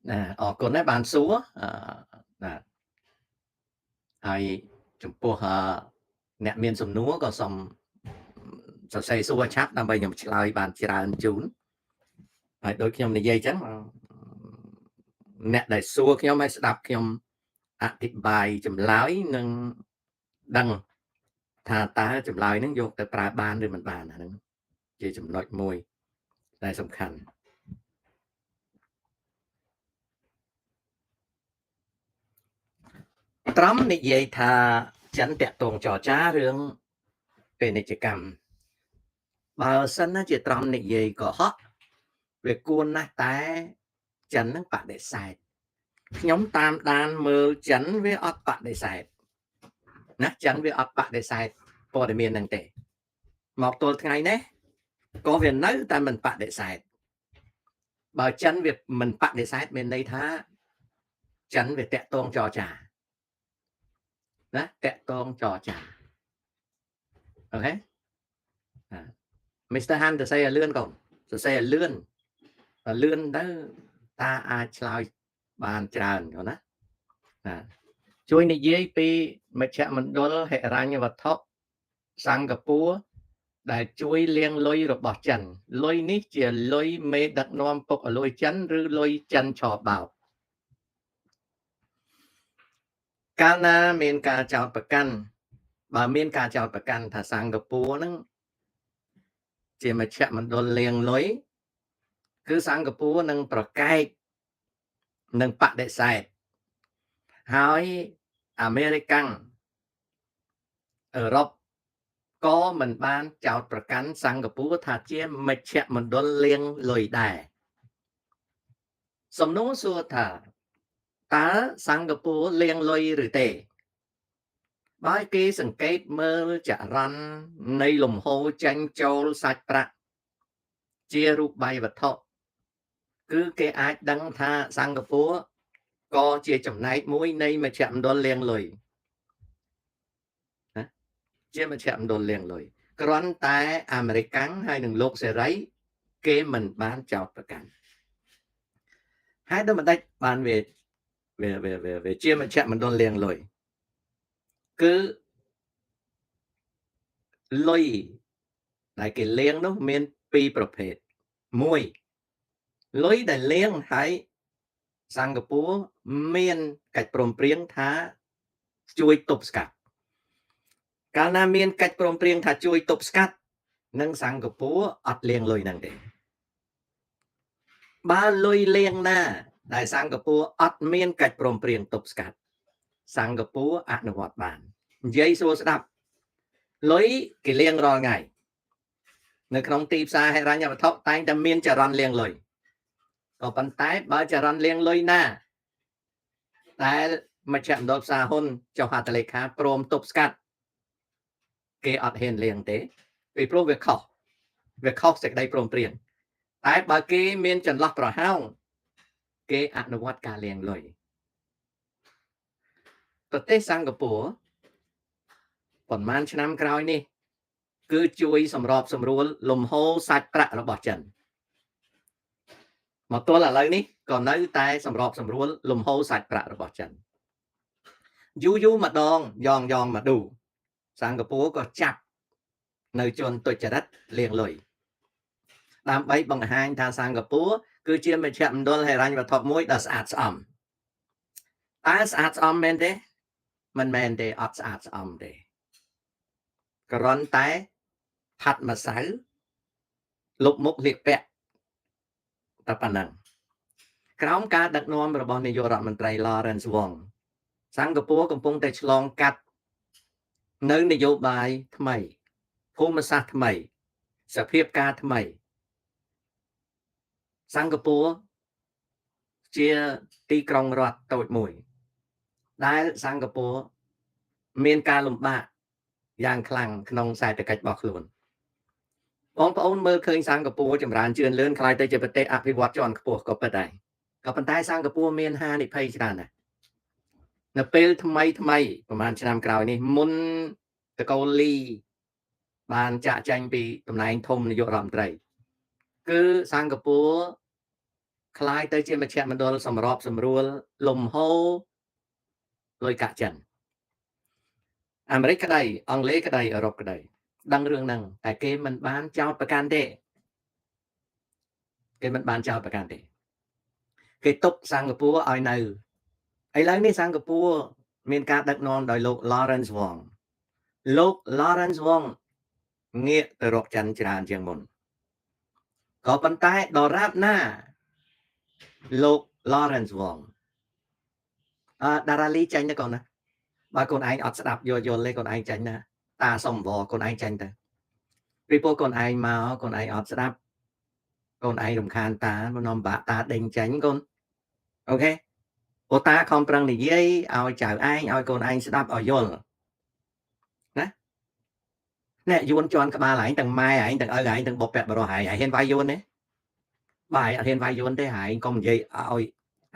ណាអរគុណដែរបានសួរអឺណាហើយចំពោះអ្នកមានសំណួរក៏សូមសរសេរសួរឆាប់ដើម្បីខ្ញុំឆ្លើយបានច្រើនជូនហើយដូចខ្ញុំនិយាយចឹងអ្នកដែលសួរខ្ញុំឲ្យស្ដាប់ខ្ញុំអធិប្បាយចម្លើយនឹងដឹងថាតើចម្លើយនឹងយកទៅប្រើបានឬមិនបានអាហ្នឹងជាចំណុចមួយដែលសំខាន់ត្រំនិយាយថាចិនតាក់ទងចរចារឿងពាណិជ្ជកម្មបើសិនណាជាត្រំនិយាយកុហកវាគួរណាស់តែចិននឹងបដិសេធខ្ញុំតាមដានមើលចិនវាអត់បដិសេធណាចិនវាអត់បដិសេធព័ត៌មានហ្នឹងទេមកទល់ថ្ងៃនេះក៏វានៅតែមិនបដិសេធបើចិនវាមិនបដិសេធមានន័យថាចិនវាតាក់ទងចរចាណាតាក់ទងចរចាOK Mr. Han សរសេរឲ្យលឿនកូនសរសេរឲ្យលឿនលឿនទៅតាអាចឆ្លើយបានច្រើនកូនណាណាជួយនិយាយពីមជ្ឈមណ្ឌលហិរញ្ញវត្ថុសិង្ហបុរីដែលជួយលាងលុយរបស់ចិនលុយនេះជាលុយមេដឹកនាំពុកអលួយចិនឬលុយចិនឆបោកកាលណាមានការចោទប្រកាន់បើមានការចោទប្រកាន់ថាសិង្ហបុរីហ្នឹងជាមជ្ឈមណ្ឌលលាងលុយគឺសិង្ហបុរីនឹងប្រកែកនឹងបដិសេធហើយអាមេរិកាំងអឺរ៉ុបក៏មិនបានចោទប្រកាន់សិង្ហបុរីថាជាមជ្ឈមណ្ឌលលាងលុយដែរសំណួរសួរថាតើសិង្ហបុរីលាងលុយឬទេបើគេសង្កេតមើលចរន្តនៃលំហូរចេញចូលសាច់ប្រាក់ជារូបបាយវត្ថុគឺគេអាចដឹងថាសិង្ហបុរីក៏ជាចំណែកមួយនៃមជ្ឈមណ្ឌលលាងលុយណាជាមជ្ឈមណ្ឌលលាងលុយគ្រាន់តែអាមេរិកកាំងហើយនិងលោកសេរីគេមិនបានចោទប្រកាន់ហើយដូចម្ដេចបានវាវាវាវាជាមជ្ឈមណ្ឌលលាងលុយគឺលុយដែលគេលាងនោះមានពីរប្រភេទមួយលុយដែលលាងហើយសិង្ហបុរីមានកិច្ចព្រមព្រៀងថាជួយទប់ស្កាត់កាលណាមានកិច្ចព្រមព្រៀងថាជួយទប់ស្កាត់នឹងសិង្ហបុរីអត់លាងលុយហ្នឹងទេបើលុយលាងណាដែលសិង្ហបុរីអត់មានកិច្ចព្រមព្រៀងទប់ស្កាត់សិង្ហបុរីអនុវត្តបាននិយាយសួរស្ដាប់លុយគេលាងរាល់ថ្ងៃនៅក្នុងទីផ្សារហិរញ្ញវត្ថុតែងតែមានចរន្តលាងលុយក៏ប៉ុន្តែបើចរន្តលាងលុយណាដែលមជ្ឈមណ្ឌលផ្សារហ៊ុនចុះហត្ថលេខាព្រមទប់ស្កាត់គេអត់ហ៊ានលាងទេពីព្រោះវាខុសសេចក្តីព្រមព្រៀងតែបើគេមានចន្លោះប្រហោងគេអនុវត្តការលាងលុយប្រទេសសិង្ហបុរីប្រហែលឆ្នាំក្រោយនេះគឺជួយសម្របសម្រួលលំហូរសាច់ប្រាក់របស់ចិនមកទល់ឥឡូវនេះក៏នៅតែសម្របសម្រួលលំហូរសាច់ប្រាក់របស់ចិនយូរយូរម្ដងយ៉ងយ៉ងមកឌូសិង្ហបុរីក៏ចាប់នៅជនទុច្ចរិតលាងលុយដើម្បីបង្ហាញថាសិង្ហបុរីគឺជាមជ្ឈមណ្ឌលហិរញ្ញវត្ថុមួយដ៏ស្អាតស្អំតើស្អាតស្អំមែនទេមិនមែនទេអត់ស្អាតស្អំទេគ្រាន់តែផាត់ម្សៅលុបមុខលៀកពាក់តែប៉ុណ្ណឹងក្រោមការដឹកនាំរបស់នាយករដ្ឋមន្ត្រី Lawrence Wong សិង្ហបុរីកំពុងតែឆ្លងកាត់នៅនយោបាយថ្មីភូមិសាស្ត្រថ្មីសភាពការថ្មីសិង្ហបុរីជាទីក្រុងរដ្ឋតូចមួយដែលសិង្ហបុរីមានការលំបាកយ៉ាងខ្លាំងក្នុងសេដ្ឋកិច្ចរបស់ខ្លួនបងប្អូនមើលឃើញសិង្ហបុរីចម្រើនជឿនលឿនក្លាយទៅជាប្រទេសអភិវឌ្ឍជាន់ខ្ពស់ក៏ពិតដែរក៏ប៉ុន្តែសិង្ហបុរីមានហានិភ័យច្រើនណាស់នៅពេលថ្មីថ្មីប្រហែលឆ្នាំក្រោយនេះមុនតកូលីបានចាក់ចែងពីតំណែងធំនាយករដ្ឋមន្ត្រីគឺសិង្ហបុរី คล้ายទៅជាមជ្ឈមណ្ឌលសម្របសម្រួលលំហូរលុយកាក់ចិនអាមេរិកក្តីអង់គ្លេសក្តីអឺរ៉ុបក្តីដឹងរឿងហ្នឹងតែគេមិនបានចោទប្រកាន់ទេគេមិនបានចោទប្រកាន់ទេគេទុកសិង្ហបុរីឲ្យនៅឥឡូវនេះសិង្ហបុរីមានការដឹកនាំដោយលោក Lawrence Wong លោក Lawrence Wong ងាកទៅរកចិនច្រើនជាងមុនក៏ប៉ុន្តែដរាបណាលោក Lawrence Wong តារាលីចាញ់ទៅកូនណាបើកូនឯងអត់ស្ដាប់យល់យល់ទេកូនឯងចាញ់ណាតាសុំវកូនឯងចាញ់ទៅពីព្រោះកូនឯងមកកូនឯងអត់ស្ដាប់កូនឯងរំខានតានាំបាក់តាដេញចាញ់កូនអូខេអូតាខំប្រឹងនិយាយឲ្យចៅឯងឲ្យកូនឯងស្ដាប់ឲ្យយល់ណាអ្នកយួនជន់ក្បាលឯងទាំងម៉ែឯងទាំងឪឯងទាំងបុព្វបុរសឯងឯងហ៊ានវាយយួនទេបើឯងអត់ហ៊ានវាយយួនទេឯងកុំនិយាយឲ្យ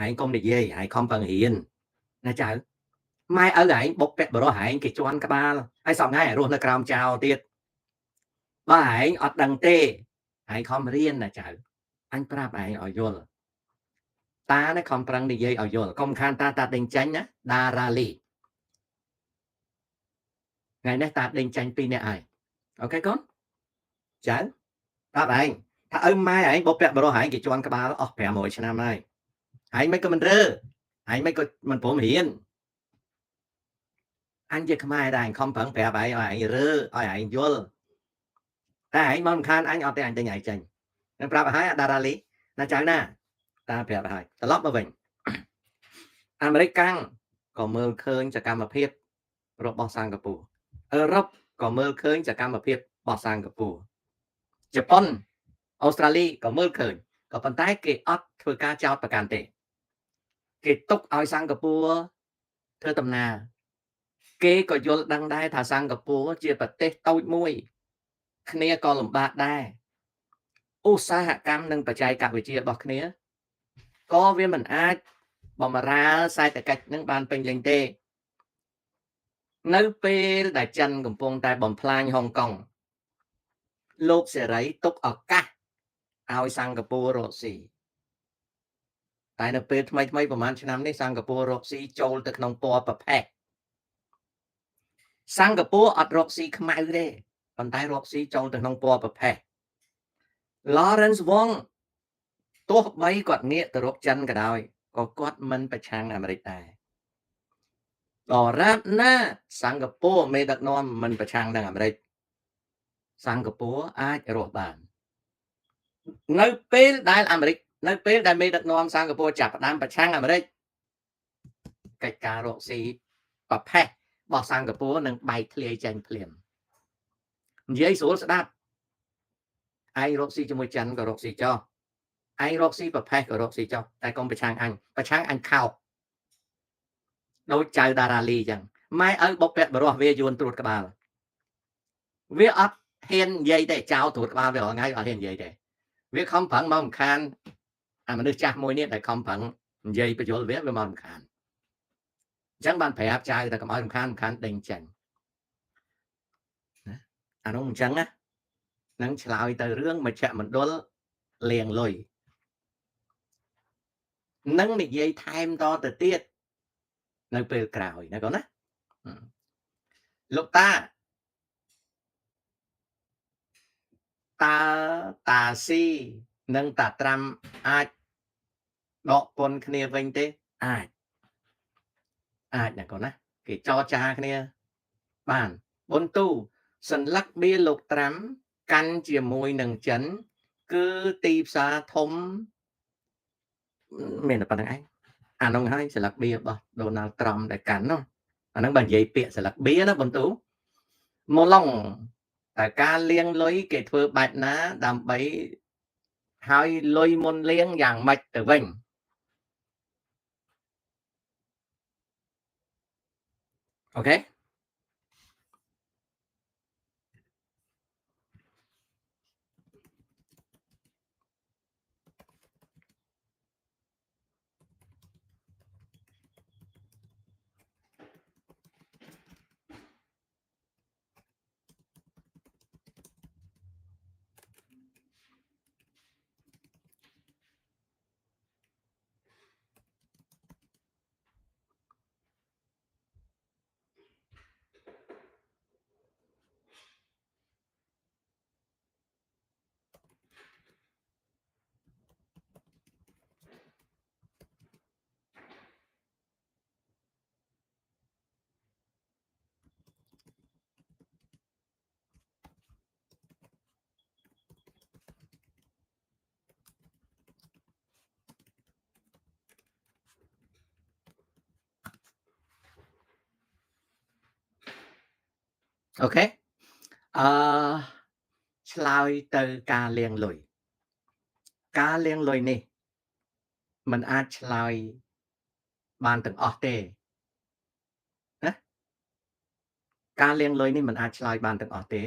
ឯងកុំនិយាយឯងខំប្រឹងរៀនណាចៅម៉ែឪឯងបុព្វបុរសឯងគេជន់ក្បាលហើយសពថ្ងៃឯងរស់នៅក្រោមចៅទៀតបើឯងអត់ដឹងទេឯងខំរៀនណាចៅអញប្រាប់ឯងឲ្យយល់តានេះខំប្រឹងនិយាយឲ្យយល់កុំខានតាតាដេញចាញ់ណាតារាលីថ្ងៃនេះតាដេញចាញ់ពីរនាក់ហើយអូខេកូនចៅប្រាប់ឯងថាឪម៉ែឯងបុព្វបុរសឯងគេជន់ក្បាលអស់500ឆ្នាំហើយឯងមិនក៏មិនរើឯងមិនក៏មិនព្រមរៀនអញជាខ្មែរដែរខំប្រឹងប្រាប់ឯងឲ្យឯងរើឲ្យឯងយល់តែឯងមករំខានអញអត់ទេអញទិញឯងចេញនឹងប្រាប់ឲ្យហើយតារាលីណាចៅណាតាប្រាប់ឲ្យត្រឡប់មកវិញអាមេរិកកាំងក៏មើលឃើញសកម្មភាពរបស់សិង្ហបុរីអឺរ៉ុបក៏មើលឃើញសកម្មភាពរបស់សិង្ហបុរីជប៉ុនអូស្ត្រាលីក៏មើលឃើញក៏ប៉ុន្តែគេអត់ធ្វើការចោទប្រកាន់ទេគេទុកឲ្យសិង្ហបុរីធ្វើដំណើរគេក៏យល់ដឹងដែរថាសិង្ហបុរីជាប្រទេសតូចមួយគ្នាក៏លំបាកដែរឧស្សាហកម្មនិងបច្ចេកវិទ្យារបស់គ្នាក៏វាមិនអាចបំរើសេដ្ឋកិច្ចនឹងបានពេញលេញទេនៅពេលដែលចិនកំពុងតែបំផ្លាញហុងកុងលោកសេរីទុកឱកាសឲ្យសិង្ហបុរីរកស៊ីតែនៅពេលថ្មីថ្មីប្រហែលឆ្នាំនេះសិង្ហបុរីរកស៊ីចូលទៅក្នុងពណ៌ប្រផេះសិង្ហបុរីអត់រកស៊ីខ្មៅទេប៉ុន្តែរកស៊ីចូលទៅក្នុងពណ៌ប្រផេះ Lawrence Wong ទោះបីគាត់ងាកទៅរកចិនក៏ដោយក៏គាត់មិនប្រឆាំងអាមេរិកដែរដរាបណាសិង្ហបុរីមេដឹកនាំមិនប្រឆាំងនឹងអាមេរិកសិង្ហបុរីអាចរស់បាននៅពេលដែលអាមេរិកនៅពេលដែលមេដឹកនាំសិង្ហបុរីចាប់ផ្ដើមប្រឆាំងអាមេរិកកិច្ចការរកស៊ីប្រផេះរបស់សិង្ហបុរីនឹងបែកធ្លាយចេញភ្លាមនិយាយស្រួលស្ដាប់ឯងរកស៊ីជាមួយចិនក៏រកស៊ីចោះឯងរកស៊ីប្រផេះក៏រកស៊ីចោះតែកុំប្រឆាំងអញប្រឆាំងអញខោកដូចចៅតារាលីអញ្ចឹងម៉ែឪបុព្វបុរសវាយួនត្រួតក្បាលវាអត់ហ៊ាននិយាយទេចៅត្រួតក្បាលវារាល់ថ្ងៃអត់ហ៊ាននិយាយទេវាខំប្រឹងមករំខានអាមនុស្សចាស់មួយនេះដែលខំប្រឹងនិយាយបញ្យល់វាមករំខានអញ្ចឹងបានប្រាប់ចៅតែកុំឲ្យរំខានរំខានដេញចេញណាអានោះអញ្ចឹងណានឹងឆ្លើយទៅរឿងមជ្ឈមណ្ឌលលាងលុយនឹងនិយាយថែមតទៅទៀតនៅពេលក្រោយណាកូនណាលោកតាតើតាស៊ីនិងតាត្រាំអាចដកពន្ធគ្នាវិញទេអាចអាចណាកូនណាគេចរចាគ្នាបានប៊ុនទូសន្លឹកបៀលោកត្រាំកាន់ជាមួយនឹងចិនគឺទីផ្សារធំមានតែប៉ុណ្្នឹងឯងអានោះហើយសន្លឹកបៀរបស់ដូណាល់ត្រាំដែលកាន់នោះអាហ្នឹងបើនិយាយពាក្យសន្លឹកបៀណាប៊ុនទូមកឡុងតែការលាងលុយគេធ្វើបែបណាដើម្បីហើយលុយមុនលាងយ៉ាងម៉េចទៅវិញអូខេ OK អឺឆ្លើយទៅការលាងលុយការលាងលុយនេះมันអាចឆ្លើយបានទាំងអស់ទេណាការលាងលុយនេះมันអាចឆ្លើយបានទាំងអស់ទេ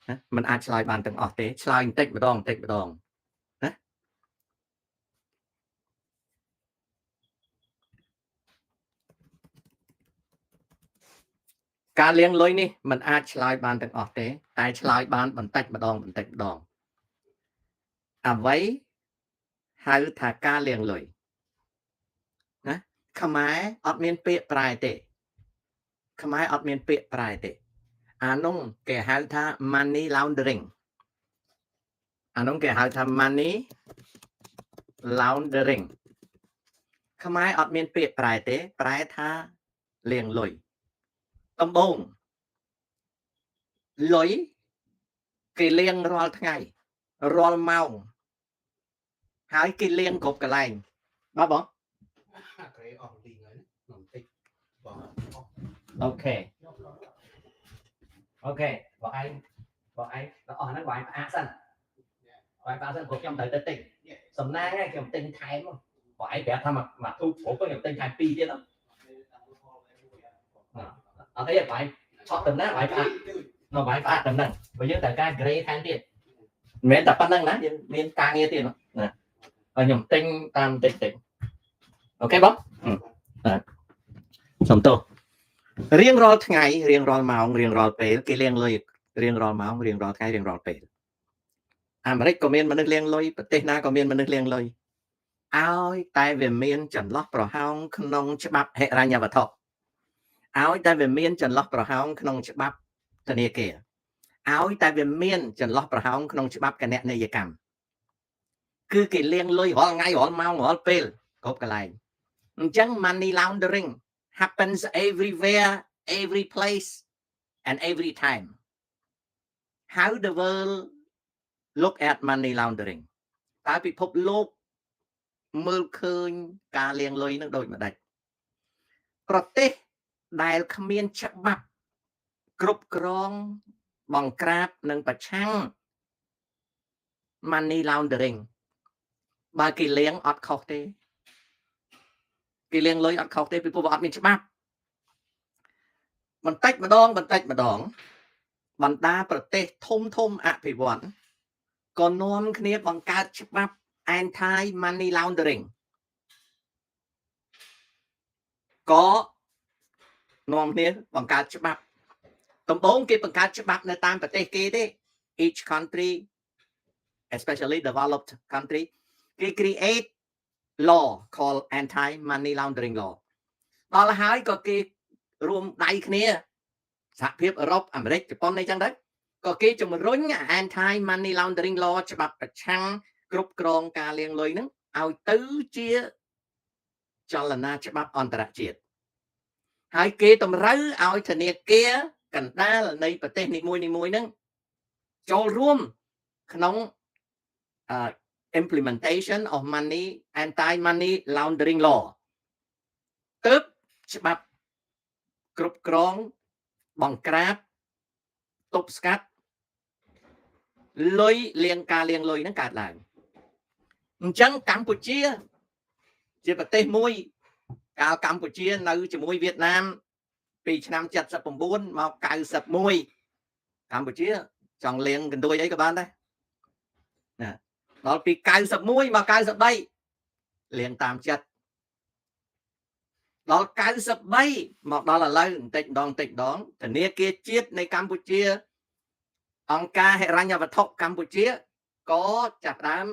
ណាมันអាចឆ្លើយបានទាំងអស់ទេឆ្លើយបន្តិចម្ដងបន្តិចម្ដងណា ការលាងលុយនេះมันអាចឆ្លើយបានទាំងអស់ទេតែឆ្លើយបានបន្តិចម្ដងបន្តិចម្ដងអ្វីហៅថាការលាងលុយណាខ្មែរអត់មានពាក្យប្រែទេខ្មែរអត់មានពាក្យប្រែទេអានោះគេហៅថា money laundering អានោះគេហៅថា money laundering ខ្មែរអត់មានពាក្យប្រែទេ ប្រែថាលាងលុយដំបូងលុយគេលាងរាល់ថ្ងៃរាល់ម៉ោងហើយគេលាងគ្រប់កន្លែងបាទបង អាក្រេអស់លីងហើយណាបន្តិចបងអស់ OK OK បងឯងបងឯងដល់អស់ហ្នឹងបងឯងផ្អាកសិនបងឯងផ្អាកសិនព្រោះខ្ញុំត្រូវទៅទិញសំណាងហ្នឹងខ្ញុំទិញថែមបងឯងប្រាប់ថាមួយទូគ្រប់ខ្ញុំទិញថែម2ទៀតអត់អីបងឯងឆក់តំណាងបងឯងផ្អាកនៅបងឯងផ្អាកតំណឹងបើយើងត្រូវការ gray ថែមទៀតមិនមែនតែប៉ុណ្្នឹងណាយើងមានការងារទៀតណាហើយខ្ញុំទិញតាមតិចតិច OK បងបាទសុំទោសរៀងរាល់ថ្ងៃរៀងរាល់ម៉ោងរៀងរាល់ពេលគេលាងលុយរៀងរាល់ម៉ោងរៀងរាល់ថ្ងៃរៀងរាល់ពេលអាមេរិកក៏មានមនុស្សលាងលុយប្រទេសណាក៏មានមនុស្សលាងលុយឲ្យតែវាមានចន្លោះប្រហោងក្នុងច្បាប់ហិរញ្ញវត្ថុឲ្យតែវាមានចន្លោះប្រហោងក្នុងច្បាប់ធនាគារឲ្យតែវាមានចន្លោះប្រហោងក្នុងច្បាប់គណនេយ្យកម្មគឺគេលាងលុយរាល់ថ្ងៃរាល់ម៉ោងរាល់ពេលគ្រប់កន្លែងអញ្ចឹង money laundering happens everywhere, every place and every time. How the world look at money laundering? តើពិភពលោកមើលឃើញការលាងលុយនឹងដូចម្ដេចប្រទេសដែលគ្មានច្បាប់គ្រប់គ្រងបង្ក្រាបនិងប្រឆាំង money laundering បើគេលាងអត់ខុសទេគេលាងលុយអត់ខុសទេពីព្រោះវាអត់មានច្បាប់បន្តិចម្ដងបន្តិចម្ដងបណ្ដាប្រទេសធំធំអភិវឌ្ឍក៏នាំគ្នាបង្កើតច្បាប់ anti money laundering ក៏នាំគ្នាបង្កើតច្បាប់ដំបូងគេបង្កើតច្បាប់នៅតាមប្រទេសគេទេ Each country, especially developed country, គេ create law called anti money laundering law ដល់ហើយក៏គេរួមដៃគ្នាសហភាពអឺរ៉ុបអាមេរិកជប៉ុនអីចឹងទៅក៏គេជំរុញ anti money laundering law ច្បាប់ប្រឆាំងគ្រប់គ្រងការលាងលុយហ្នឹងឲ្យទៅជាចលនាច្បាប់អន្តរជាតិហើយគេតម្រូវឲ្យធនាគារកណ្ដាលនៃប្រទេសនីមួយៗហ្នឹងចូលរួមក្នុង implementation of money anti money laundering law ទើបច្បាប់គ្រប់គ្រងបង្ក្រាបទប់ស្កាត់លុយលាងការលាងលុយហ្នឹងកើតឡើងអញ្ចឹងកម្ពុជាជាប្រទេសមួយកាលកម្ពុជានៅជាមួយវៀតណាមពីឆ្នាំ79មក91កម្ពុជាចង់លាងកន្ទួយអីក៏បានដែរណាដល់ពី91មក93លាងតាមចិត្តដល់93មកដល់ឥឡូវបន្តិចម្ដងបន្តិចម្ដងធនាគារជាតិនៃកម្ពុជា អង្គការហិរញ្ញវត្ថុកម្ពុជាក៏ចាប់ផ្ដើម